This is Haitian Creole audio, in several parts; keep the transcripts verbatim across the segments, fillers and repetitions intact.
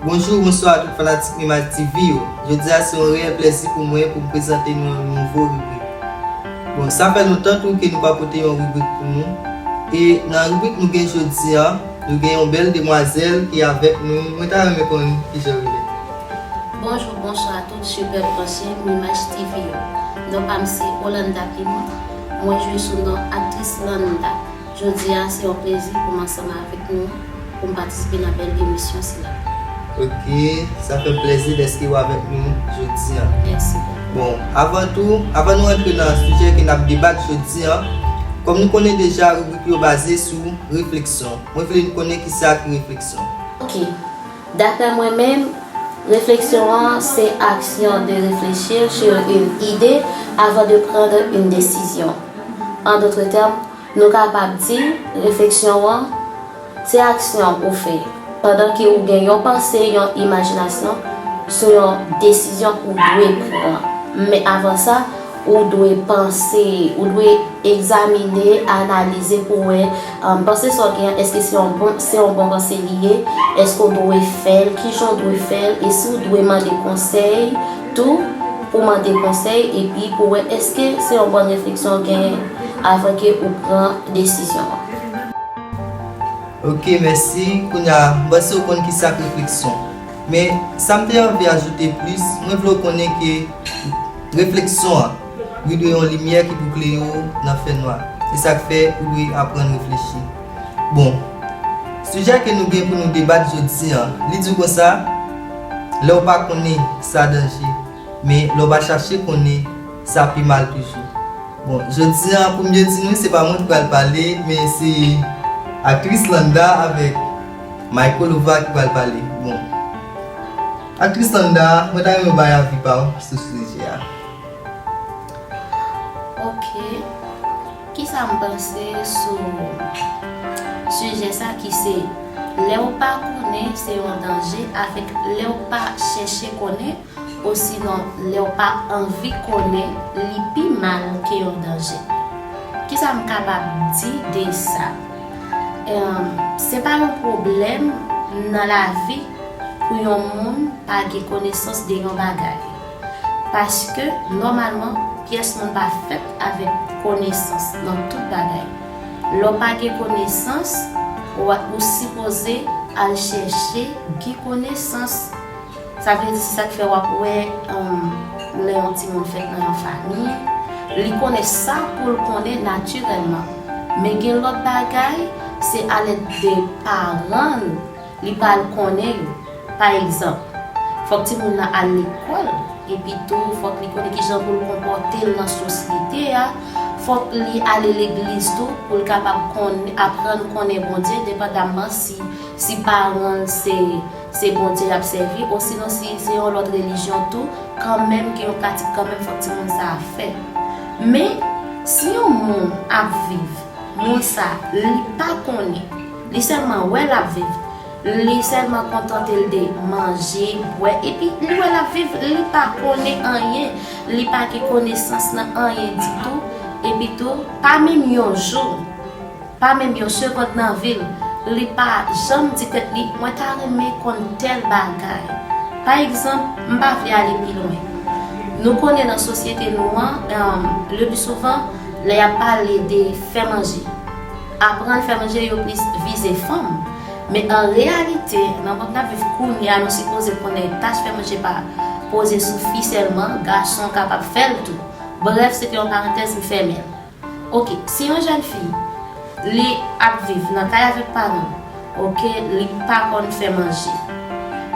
Bonjou, bonswa a tout fanatik Mimaj T V yo. Jodi a se yon reyèl plèzi pou mwen pou m prezante nou yon nouvo ribrik. Bon, sa fè lontan tou ke nou pa pote yon ribrik pou nou. E nan ribrik nou gen jodi a, nou gen yon bèl demwazèl ki avèk nou. Mwen ta renmen konn kijan w rele. Bonjou, bonswa a tout sipèb fansyen Mimaj T V yo. Non pa m se Olanda Clément. Mwen jwe sou non aktris Landa. Jodi a se yon plezi pou m ansanm avèk nou pou m patisipe nan bèl emisyon sila. Ok, sa fè m plèzi dèske w avèk nou jodi a. Mèsi. Bon, avan tou, avan nou antre nan sijè ke n ap debat jodi a, kòm nou konnen deja ribrik yo baze sou refleksyon. Mwen vle nou konnen kisa ki refleksyon. Ok. D'après moi-même, réflexion c'est action de réfléchir sur une idée avant de prendre une décision. En d'autres termes, nou kapab di refleksyon an se aksyon ou fè pandan ke ou gen yon panse, yon imajinasyon sou yon desizyon ou dwe pran. Men avan sa, ou dwe panse, ou dwe egzamine, analize pou wè um, panse sa w gen an, èske se yon bon, se yon bon panse li ye, èske w dwe fè l, kijan w dwe fè l, e si w dwe mande konsèy tou, pou mande konsèy, epi pou wè èske se yon bòn refleksyon w gen avan ke ou pran desizyon an. Ok, mèsi. Kounye a, m panse w konn kisa k refleksyon. Men, sa m te anvi ajoute plis, mwen vle w konnen ke refleksyon an, li dwe yon limyè ki pou klere w nan fènwa. Se sa k fè ou dwe aprann reflechi. Bon, sijè ke nou gen pou nou debat jodi a, li di konsa, lè w pa konnen, sa danje. Men lè w pa chache konnen, sa pi mal toujou. Bon, jodi a, pou m byen di nou, se pa mwen ki pral pale, men se aktris Landa avèk Michael Lova ki pral pale. Bon, aktris Landa, mwen ta renmen w bay avi pa w sou sijè a. Ok. Kisa m panse sou sijè sa ki se lè w pa konnen se yon danje avèk lè w pa chèche konnen osinon lè w pa anvi konnen li pi mal ke yon danje. Kisa m kapab di de sa? Em, se pa yon pwoblèm nan lavi pou yon moun pa gen konesans de yon bagay. Paske, nòmalman, pyès moun pa fèt avèk konesans nan tout bagay. Lè w pa gen konesans, w, ou sipoze al chèche gen konesans. Sa vle di, se sa k fè w ap wè, um, lè yon timoun fèt nan yon fanmi, li konnen sa pou l konnen natirèlman. Men gen lòt bagay, se alèd de paran l, li pral konnen yo. Pa egzanp, fòk timoun nan al lekòl, epi tou fòk li konnen kijan pou l konpòte l nan sosyete a, fòk li ale legliz tou pou l kapab konn, aprann konnen Bondye, depandamman si, si paran l se, se Bondye l ap sèvi, osinon si se yon lòt relijyon tou, kanmenm gen yon pratik kanmenm fòk timoun sa a fè. Men, si yon moun ap viv, moun sa, li pa konnen, li sèlman wè l ap viv, li sèlman kontante l de manje, bwè, epi li wè l ap viv, li pa konnen anyen, li pa gen konesans nan anyen ditou, epi tou, pa menm yon jou, pa menm yon segond nan vi l, li pa janm di tèt li, mwen ta renmen konn tèl bagay. Pa egzanp, m pa vle ale pi lwen. Nou konnen nan sosyete nou an, um, le pli souvan, lè y ap pale de fè manje, aprann fè manje yo plis vize fanm. Men an reyalite, nan mond n ap viv kounye a, nou sipoze konnen tach fè manje pa poze sou fi sèlman, gason kapab fè l tou. Brèf, se te yon parantèz, m fèmen l. Ok, si yon jèn fi, li ap viv nan kay avèk paran l, ok, li pa konn fè manje.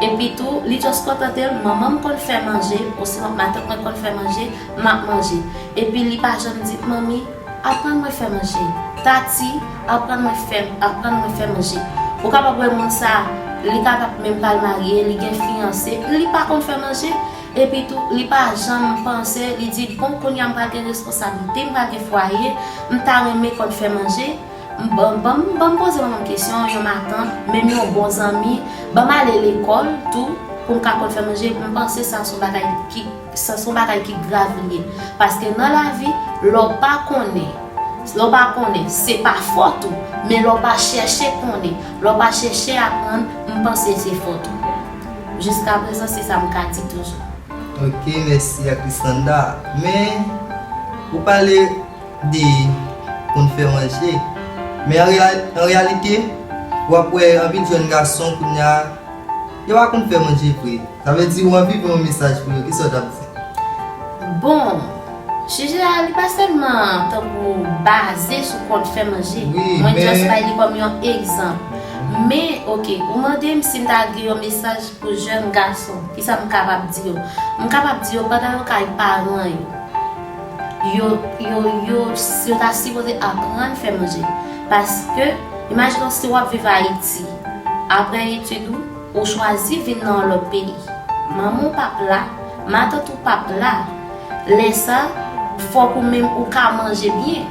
Epi tou, li just kontante l, manman m konn fè manje, osinon matant mwen konn fè manje, m ap manje. Epi li pa janm di, manmi, aprann mwen fè manje. Tati, aprann mwen fè, aprann mwen fè manje. Ou kapab wè moun sa, li kapab menm pa l marye, li gen fiyanse, li pa konn fè manje. Epi tou, li pa janm panse, li di, bon, kounye a m pral gen responsablite, m pral gen fwaye, m ta renmen konn fè manje. M, ban, ban, ban m poze manman m kesyon, yon matant, menm yon bon zanmi, ban m ale lekòl tou, pou m ka konn fè manje, m panse sa se yon bagay ki, sa se yon bagay ki grav li ye. Paske nan lavi, lè w pa konnen, lè w pa konnen, se pa fòt ou, men lè w pa chèche konnen, lè w pa chèche aprann, m panse se fòt ou. Jiska prezan, se sa m ka di toujou. Ok, mèsi, Aktris Landa. Men, ou pale de konn fè manje. Men an reya-, an reyalite, w ap wè anpil jèn gason kounye a, yo pa konn fè manje vre. Sa vle di, ou anvi voye yon mesaj pou yo, kisa w t ap di? Bon, sijè a, li pa sèlman tankou baze sou konn fè manje. Wi, mwen men just bay li kòm yon egzanp. Men, ok, ou mande m si m ta gen yon mesaj pou jèn gason, kisa m kapab di yo? M kapab di yo, pandan yo kay paran yo, yo, yo, yo, yo ta sipoze aprann fè manje. Paske, imajine w si w ap viv Ayiti, apre etid ou, ou chwazi vin nan yon lòt peyi. Manman w p ap la, matant ou p ap la. Lè sa, fòk ou menm ou ka manje byen.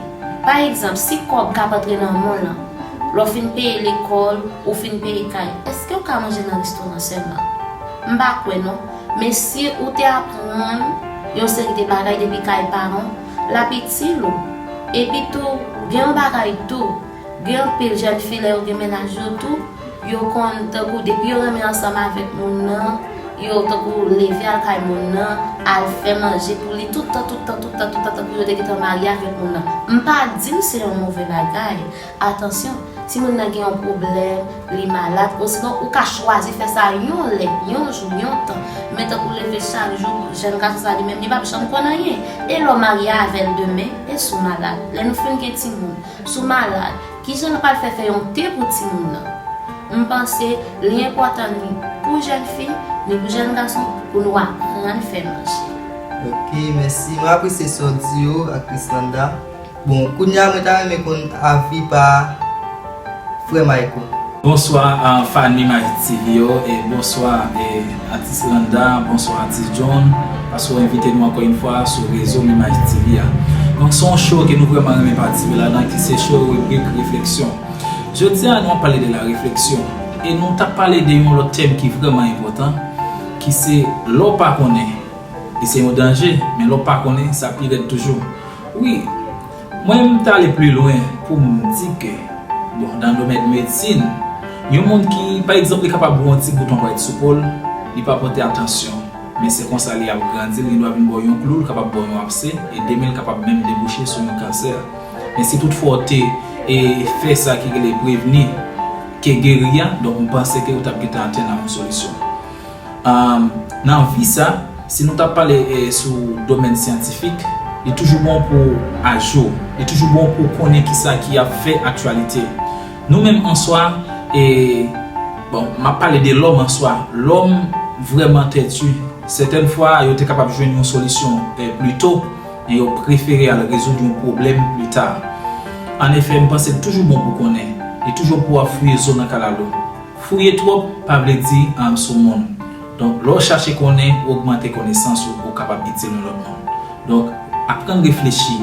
Pa egzanp, si kòb k ap antre nan men w lan, lè w fin peye lekòl, ou fin peye kay, èske w ka manje nan restoran sèlman? M pa kwè non. Men si ou te aprann yon seri de bagay depi kay paran w, l ap itil ou. Epi tou, gen yon bagay tou, gen anpil jèn fi lè yo gen mennaj yo tou, yo konn tankou depi yo renmen ansanm avèk moun nan, yo tankou leve al kay moun nan, al fè manje pou li tout tan, tout tan, tout tan, tout tan, tankou yo te gentan marye avèk moun nan. M pa di l se yon move bagay. Atansyon, si moun nan gen yon pwoblèm, li malad, osinon ou ka chwazi fè sa yon lè, yon jou, yon tan. Men tankou leve chak jou, jèn gason sa li menm, li p ap janm konn anyen. E lè w marye avè l demen, e si w malad? Lè nou fin gen timoun, si w malad, kijan nou pral fè fè yon te pou timoun nan? M panse li enpòtan ni pou jèn fi, ni pou jèn gason, pou nou aprann fè manje. Ok, mèsi. Mwen apresye sa w di yo, Aktris Landa. Bon, kounye a mwen ta renmen konn avi pa frè Michael. Bonswa a fan Mimaj TV yo, e bonswa, e, Atis Landa, bonswa Atis John, paske w envite nou ankò yon fwa sou rezo Mimaj TV a. Donk, se yon show ke nou vrèman renmen patisipe ladan, ki se show ribrik refleksyon. Jodi a, nou ap pale de la refleksyon. E nou t ap pale de yon lòt tèm ki vrèman enpòtan, ki se lè w pa konnen. E se yon danje, men lè w pa konnen, sa pi rèd toujou. Wi, mwen, m ta ale pli lwen pou m di ke, bon, nan domèn medsin, yon moun ki, pa egzanp, li kapab gen yon ti bouton white sou po l, li pa pote atansyon. Men se konsa li ap grandi, li gendwa vin ba w yon klou, li kapab ba w yon abse, e demen l kapab menm debouche sou yon kansè. Men si toutfwa w te, e, fè sa ki rele prevni ke geri a, donk m panse ke ou t ap gentan atenn a yon solisyon. Ahn, nan vi sa, si nou t ap pale, e, sou domèn syantifik, li toujou bon pou w ajou, li toujou bon pou w konnen kisa ki ap fè aktyalite. Nou menm an swa, e, bon, m ap pale de lòm an swa, lòm vrèman tèti. Sètèn fwa, yo te kapab jwenn yon solisyon, e, pli to, men yo prefere al rezoud yon pwoblèm pli ta. Annefè, m panse l toujou bon pou w konnen, li toujou bon pou w ap fouye zo nan kalalou. Fouye twòp pa vle di, um, sou moun. Donk, lè w chache konnen, ou ogmante konesans ou pou w kapab itil yon lòt moun. Donk, aprann reflechi,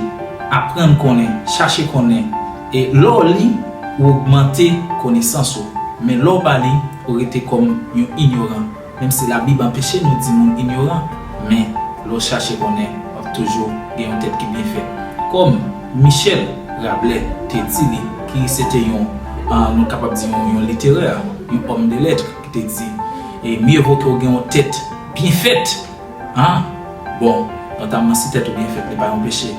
aprann konnen, chache konnen. E lè w li, ou ogmante konesans ou. Men lè w pa li, ou rete kòm yon inyoran. Menm si Labib anpeche nou di moun inyoran, men lè w chache konnen, w ap toujou gen yon tèt ki byen fèt. Kòm Michel Rabelais te di li, ki se te yon, ah, nou kapab di yon, yon literè, yon homme de lettres, ki te di, e mieux vaut ke w gen yon tèt byen fèt, an, bon, notamman si tèt ou byen fèt, li pa yon peche.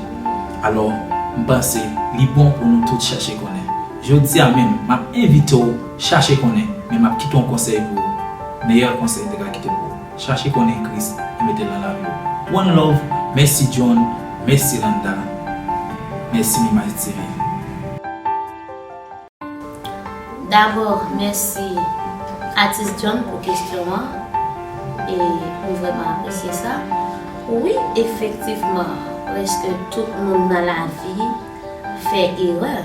Alò, m panse li bon pou nou tout chache konnen. Jodi a menm, m ap envite w chache konnen, men m ap kite yon konsèy pou ou. Meyè konsèy m te ka kite pou ou. Chache konnen Kris e mete l nan lavi w. One love, mèsi John, mèsi Landa, mèsi Mimaj TV. Dabò, mèsi Atis John pou kesyon an. E m vrèman apresye sa. Wi, efektivman, prèske tout moun nan lavi fè erè.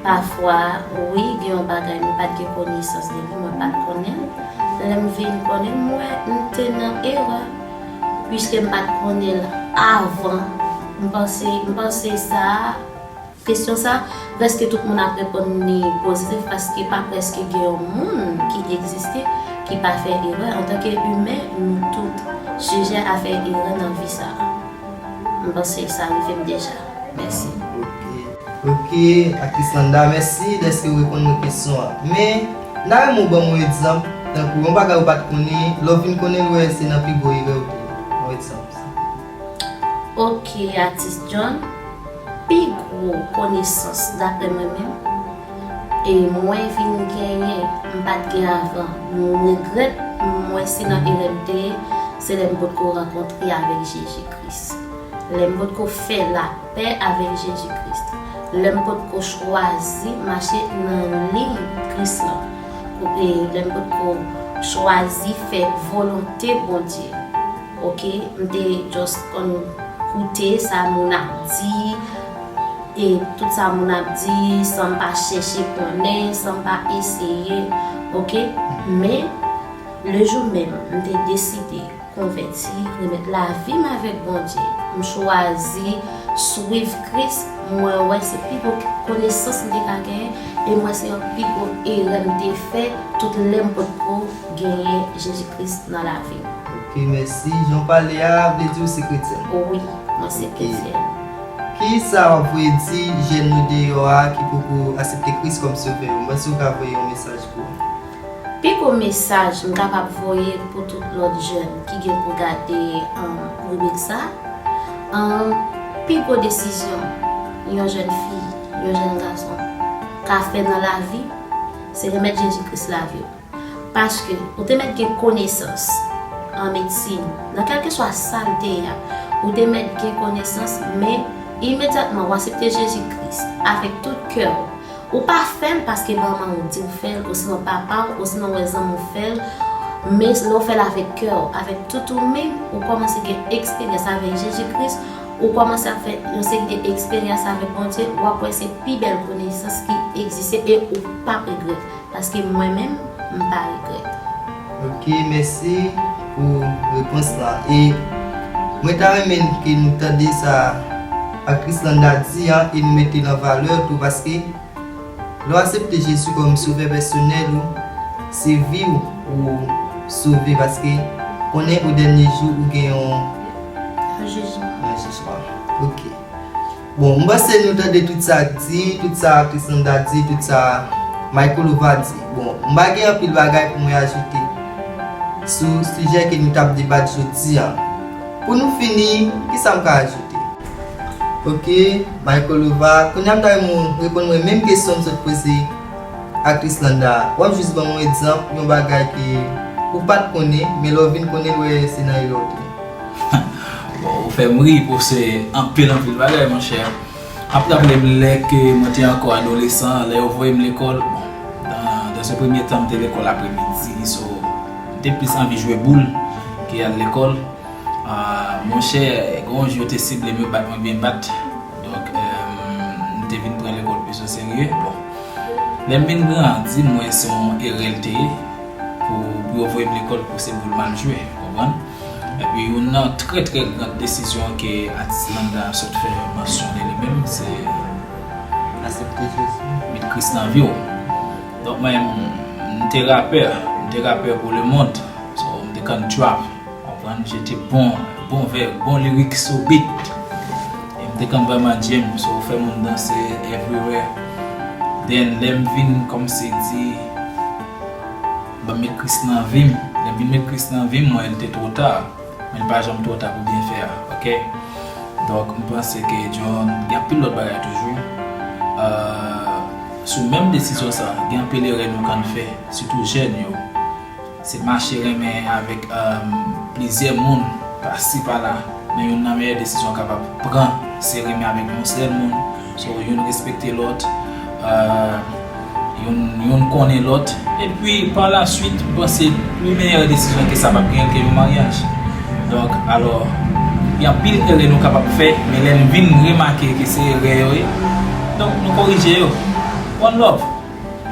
Pafwa, wi, gen yon bagay mwen pa t gen konesans de li, mwen pa t konnen l. Lè m vin konnen, m wè m te nan erè, piske m pa t konnen l avan. M panse, m panse sa, kesyon sa, prèske tout moun ap reponn li pozitif, paske pa prèske gen yon moun ki egziste ki pa fè erè. Antanke imen, nou tout sijè a fè erè nan vi sa. M panse sa rive m deja. Mèsi. Ok. Ok, Aktris Landa, mèsi dèske w reponn mwen kesyon an. Men, m ta renmen w ban m yon egzanp Tankou yon bagay ou pa t konnen, lè w vin konnen l, w wè se nan pi gwo erè w te ye. Yon egzanp. Ok, atis John, pi gwo konesans, daprè mwen menm, e mwen vin genyen, m pa t gen avan, m regrèt, m wè se nan erè m te ye, se lè m potko rankontre avèk Jezi Kris. Lè m potko fè lapè avèk Jezi Kris. Lè m potko chwazi mache nan liy Kris lan. E lè m potko chwazi fè volonte Bondye. Ok, m te just konn koute sa moun ap di, e tout sa moun ap di, san m pa chèche konnen, san m pa eseye, ok? Men, le jou menm, m te deside konvèti, remèt lavi m avèk Bondye, m chwazi swiv Kris, mwen wè se pi gwo konesans m te ka genyen, e m wè se yon pi gwo erè m te fè tout lè m potko genyen Jezi Kris nan lavi m. Ok, mèsi. Jan w pale a, vle di w se kretyèn? Wi, mwen se Ok. kretyèn. Ki sa w ap voye di jèn yo deyò a ki poko aksepte Kris kòm sovè yo? Mwen si w ka voye yon mesaj pou yo. Pi gwo mesaj m kapab voye pou tout lòt jèn ki gen pou gade, um, ribrik sa, um, pi gwo desizyon yon jèn fi, yon jèn gason ka fè nan lavi, se remèt Jezi Kris lavi w. Paske ou te mèt gen konesans an medsin, nan kèlkeswa sa l te ye a, ou te mèt gen konesans, men imedyatman ou aksepte Jezi Kris avèk tout kè w, ou pa fè l paske manman w di w fè l, osinon papa w, osinon w wè zanmi w fè l, men lè w fè l avèk kè w, avèk tout ou menm, ou kòmanse gen eksperyans avèk Jezi Kris, ou kòmanse ap fè yon seri de eksperyans avèk Bondye, w ap wè se pi bèl konesans ki egziste e ou p ap regrèt. Paske mwen menm, m pa regrèt. Ok, mèsi pou repons lan. E mwen ta renmen ke nou tande sa aktris Landa di an e nou mete l an valè tou, paske lè w aksepte Jezi kòm sovè pèsonèl ou, se vi w ou sove, paske konnen o dènye jou ou gen yon Yon jijman. Yon jijman. Ok. Bon, m panse nou tande tout sa k di, tout sa aktris Landa di, tout sa Michael Ova di. Bon, m pa gen anpil bagay pou mwen ajoute sou sijè ke nou t ap debat jodi a. Pou nou fini, kisa m ka ajoute? Ok, Michael Ova, kounye a m ta renmen w reponn mwen menm kesyon m sot poze aktris Landa a. W ap jis ban m yon egzanp, yon bagay ke ou pa t konnen, men lè w vin konnen l, w wè se nan erè w te ye. Bon, ou fè m ri pou se anpil, anpil bagay, monchè. M ap raple m lè ke mwen te ankò adolesan, lè yo voye m lekòl, bon, dans, dans un premier temps, m te lekòl apremidi, so, m te plis anvi jwe boul ke al lekòl. Ah, monchè, gen yon jou yo te sible m, yo bat mwen byen bat. Donk, euh, m te vin pran lekòl plis o serye. Bon, lè m vin grandi, m wè se yon erè l te ye pou, pou yo voye m lekòl pou se boul m al jwe, w konprann? Epi youn nan trè, trè gran desizyon ke atis Landa sot fè mansyone li menm, se Aksepte Jezi. Met Kris nan vi w. Donk, mwen, m te rapè, m te rapè pou lemonn. So, m te konn trap. Konprann, jete bon, bon vèb, bon lirik sou beat. E m te konn vrèman jam, so fè moun danse everywhere. Then, lè m vin kòmsi di, ban m met Kris nan vi m. Lè m vin met Kris nan vi m, mwen, li te twò ta. Men li pa janm twò ta pou byen fè a, ok? Donk, m panse ke John, gen anpil lòt bagay toujou. Euh, sou menm desizyon sa, gen anpil erè nou konn fè, sitou jèn yo. Se mache renmen avèk, um, plizyè moun pasi pala. Men youn nan meyè desizyon w kapab pran, se renmen avèk yon sèl moun. So, youn respekte lòt, uh, youn, youn konnen lòt. Epi, pa la swit, m panse pli meyè desizyon ke sa p ap gen ke yon maryaj. Donk, alò, gen anpil erè nou kapab fè, men lè n vin remake ke se erè yo ye, donk, nou korije yo. One love!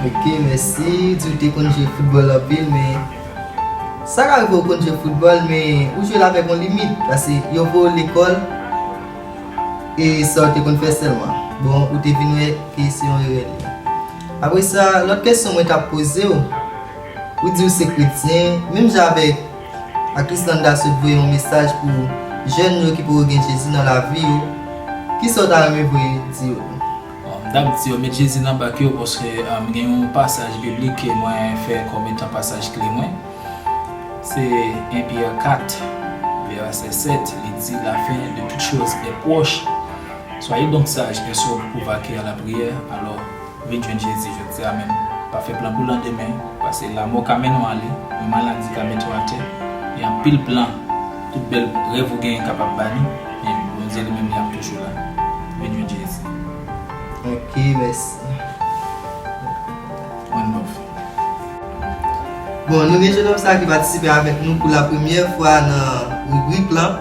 Ok, mèsi. Di w te konn jwe foutbòl anpil, men sa ka rive w konn jwe foutbòl, men ou jwe l avèk yon limit, paske yo voye w lekòl, e sa w te konn fè sèlman. Bon, ou te vin wè ke se yon erè li ye. Apre sa, lòt kesyon mwen t ap poze w, ou di w se kretyen, menm jan avèk aktris Landa sot voye yon mesaj pou jèn yo ki poko gen Jezi nan lavi yo, kisa w ta renmen voye di yo? Bon, m Dam di yo met Jezi nan bak yo, paske, um, gen yon pasaj biblik ke mwen fè kòm etan pasaj kle mwen. Se en Pyè kat, vèsè sèt, li di, "La fin de toutes choses est proche. Soyez donc sages et sobres pour vaquer à la prière." Alò, vin jwenn Jezi jodi a menm. Pa fè plan pou landemen, paske lanmò ka mennen w ale, yon maladi ka mete w atè, gen anpil plan, tout bèl rèv ou genyen kapab bani, men Bondye li menm li ap toujou la. Vin jwenn Jezi. Ok, mèsi. One love. Bon, nou gen jennonm sa ki patisipe avèk nou pou la premyè fwa nan ribrik lan,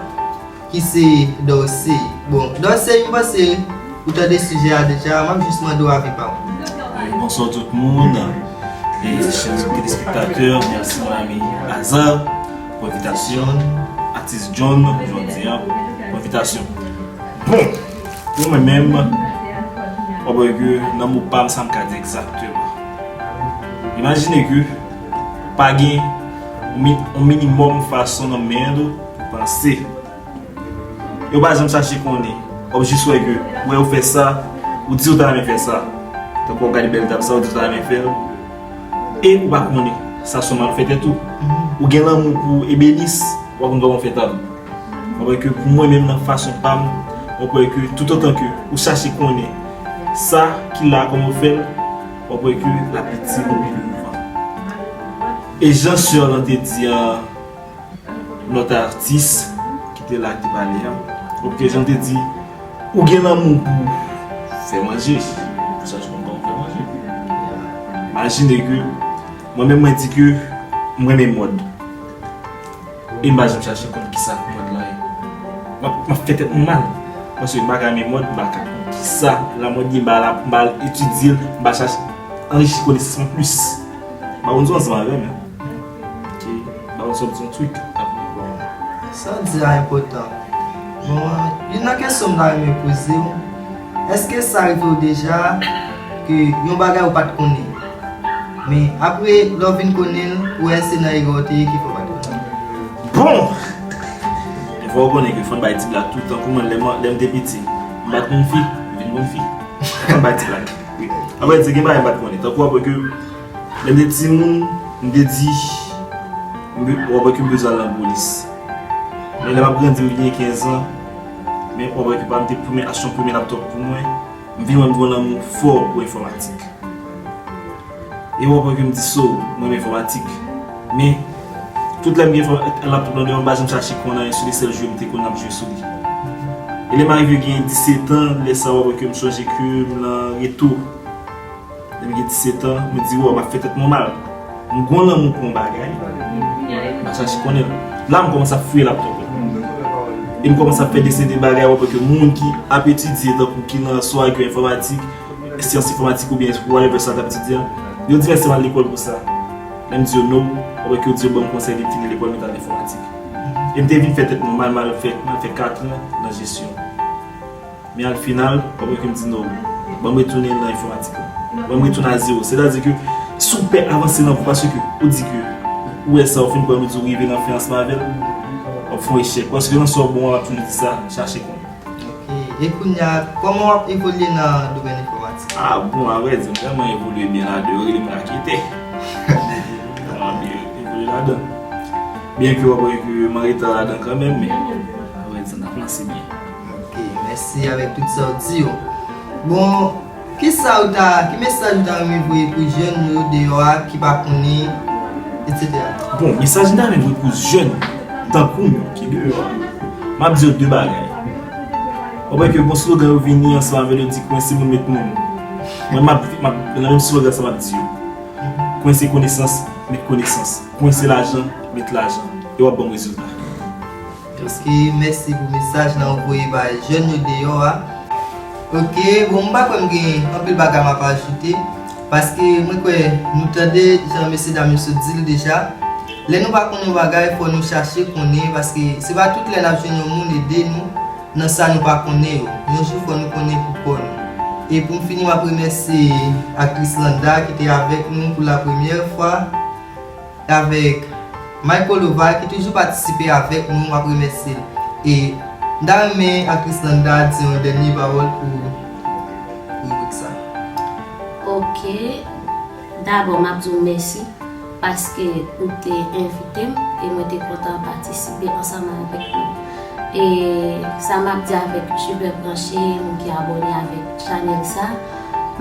ki se Dorcé. Bon, Dorcé, m panse ou tande sijè a deja, m ap jis mande w avi pa w. Bonswa tout moun, e chè telespektatè, mèsi mon ami Lazare pou envitasyon, atis John, jodi a, pou envitasyon. Bon, pou mwen menm, w ap wè ke nan mo pa m, sa m ka di egzakteman. Imajine ke pa gen yon mi-, yon minimòm fason nan men w pou panse. Yo pa janm chache konnen. W ap jis wè ke, wè yo fè sa, ou di ou ta renmen fè sa. Tankou w ap gade bèl dam sa, ou di ou ta renmen fè l. E ou pa konnen, sa se yon malfè tèt ou. Ou gen lanmou pou ebenis, ou pa konn kòman w fè ta. W ap wè ke pou mwen menm nan fason pa m, w ap wè ke toutotan ke ou chache konnen sa ki la, kòman w fè l, w ap wè ke l ap itil ou pi douvan. E jan sè lan te di an, lòt atis ki te la, ki te pale a, ok, jan te di, ou gen lanmou pou fè manje, pou chache konn kòman fè manje. Imajine ke mwen menm, mwen di ke m renmen mòd. E m pa janm chache konn kisa mòd lan ye. M ap, m ap fè tèt mwen mal. Paske m pa ka renmen mòd, m pa ka konn kisa lamòd ye, m pa al, m pa al etidye l, m pa chache anrichi konesans mwen plis. M pa konn si w ansanm avè m, men. Ok, ba w sòti yon twik. Sa w di a enpòtan. Bon, youn nan kesyon m ta renmen poze w, èske sa rive w deja ke yon bagay ou pa t konnen, men apre lè w vin konnen l, ou wè se nan erè w te ye ki fè w pa t konnen? Bon! E fò w konnen ke fò n bay ti blag tout tan. Pou mwen, lè m, lè m te piti, m pa t konn fi, m vin konn fi. Fò n bay ti blag. Wi. Apre, di gen bagay m pa t konnen. Tankou apre ke Lè m te timoun, m te di, m be-, w ap wè ke m bezwen al nan polis. Men lè m ap grandi, m gen kenz an, men w ap wè ke pa m te premye, achte yon premye laptòp pou mwen, m vin wè m gen yon lanmou fò pou enfòmatik. E w ap wè ke m di so, mwen renmen enfòmatik. Men, tout lè m gen enfò-, laptòp lan deyò, m pa janm chache konn anyen sou li, sèl jwe m te konn ap jwe sou li. E lè m arive gen disèt an, lè sa w ap wè ke m chonje ke m nan reto. Lè m gen disèt an, mwen di, "Wè, m ap fè tèt mwen mal." M gon lanmou pou yon bagay, m pa chache konnen l. La, m kòmanse ap fouye laptòp la. E m kòmanse ap fè desen de bagay, w ap wè ke moun ki ap etidye, tankou ki nan swa ke enfòmatik, syans enfòmatik oubyen whatever sa l t ap etidye a, yo di, "Mèsi, m al lekòl pou sa." Lè m di yo, "No," w ap wè ke yo di yo ban m konsèy de fini lekòl, mete al enfòmatik. E m te vin fè tèt mwen mal, m al fè, m al fè kat an nan jesyon. Men al final, w ap wè ke m di, "No, ban m retounen nan enfòmatik la. Ban m retounen a zewo." Sètadi ke si w pè avanse nan vi w, paske ou di ke ou wè sa, ou fin pran, ou di ou rive nan fen ansanm avè l, w ap fè yon echèk. Paske nan sa w bon an, m ap toujou di sa, chache konnen. Ok. E kounye a, kòman w ap evolye nan domèn enfòmatik? Ah, bon, avrèdi, m vrèman evolye byen ladan, yo rele m raketè. Vrèman byen evolye ladan. Byen ke w ap wè ke m an reta ladan kanmenm, men avrèdi, n ap lanse byen. Ok, mèsi avèk tout sa w di yo. Bon, kisa ou ta, ki mesaj ou ta renmen voye pou jèn yo deyò a ki pa konnen, etsetera? Bon, mesaj m ta renmen voye pou jèn tankou m yo ki deyò a, m ap di yo de bagay. W ap wè ke bon slogan yo vini ansanm avè l, yo di kwense moun, met moun. Mwen, m ap, m ap, nan menm slogan sa, m ap di yo, kwense konesans, met konesans. Kwense lajan, met lajan. E w ap ban m rezilta. Ok, mèsi pou mesaj lan ou voye bay jèn yo deyò a. Ok, bon, m pa kwè m gen anpil bagay m ap ajoute, paske mwen kwè nou tande jan mesyedam yo sot di l deja. Lè nou pa konnen yon bagay, fò nou chache konnen, paske se pa tout lè n ap jwenn yon moun ede nou nan sa nou pa konnen yo. Yon jou, fò nou konnen pou kò nou. E pou m fini, m ap remèsye aktris Landa ki te avèk nou pou la premyè fwa. Avèk Michael Oval ki toujou patisipe avèk nou, m ap remèsye l. E m ta renmen aktris Landa di yon dènye pawòl pou ribrik sa. Ok, dabò m ap di w mèsi paske ou te envite m e mwen te kontan patisipe ansanm avèk nou. E sa m ap di avèk Super Branché, moun ki abòne avèk chanèl sa,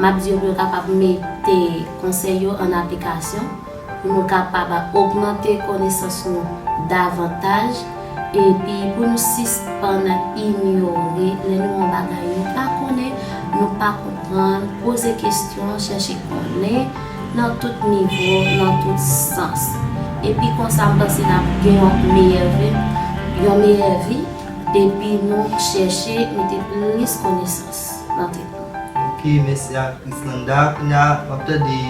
m ap di yo pou yo kapab mete konsèy yo an aplikasyon pou nou kapab ogmante konesans nou davantaj, epi pou nou sispann inyore lè nou wè yon bagay nou pa konnen, nou pa konprann, poze kesyon, chèche konnen nan tout nivo, nan tout sans. Epi konsa, m panse n ap gen yon meyè vi, yon meyè vi, depi nou chèche mete plis konesans nan tèt nou. Ok, mèsi a Chrislanda. Kounye a, m ap tande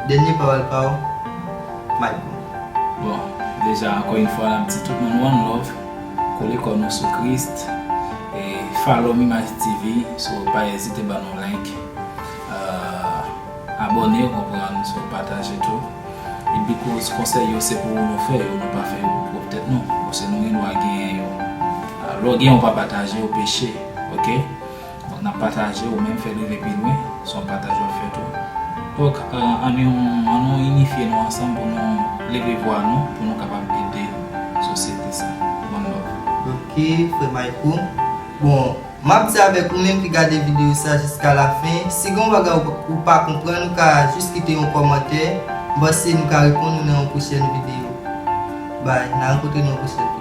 dènye pawòl pa w, Michael. Bon, deja, ankò yon fwa, n ap di tout moun one love, kole kò nou sou Kris, e follow Mimaj T V, so pa ezite ban nou like, euh, abòne, w konprann, so pataje tou. E because konsèy yo se pou nou fè yo, nou pa fè yo pou pwòp tèt nou, paske nou gen dwa genyen yo. Ah, lè w gen, w pa pataje, w peche, ok? Donk, n ap pataje, ou menm fè l rive pi lwen, se yon pataj w ap fè tou. Donk, euh, ann nou, ann nou inifye nou ansanm pou nou leve vwa nou, pou nou kapab ede sosyete sa. One love. Ok, frè Michael. Bon, m ap di avèk ou menm ki gade videyo sa jiska lafen, si gen yon bagay ou, ou pa konprann, ou ka jis kite yon kòmantè. M panse nou ka reponn ou nan yon pwochèn videyo. Bye, n a rankontre nan yon pwochèn videyo.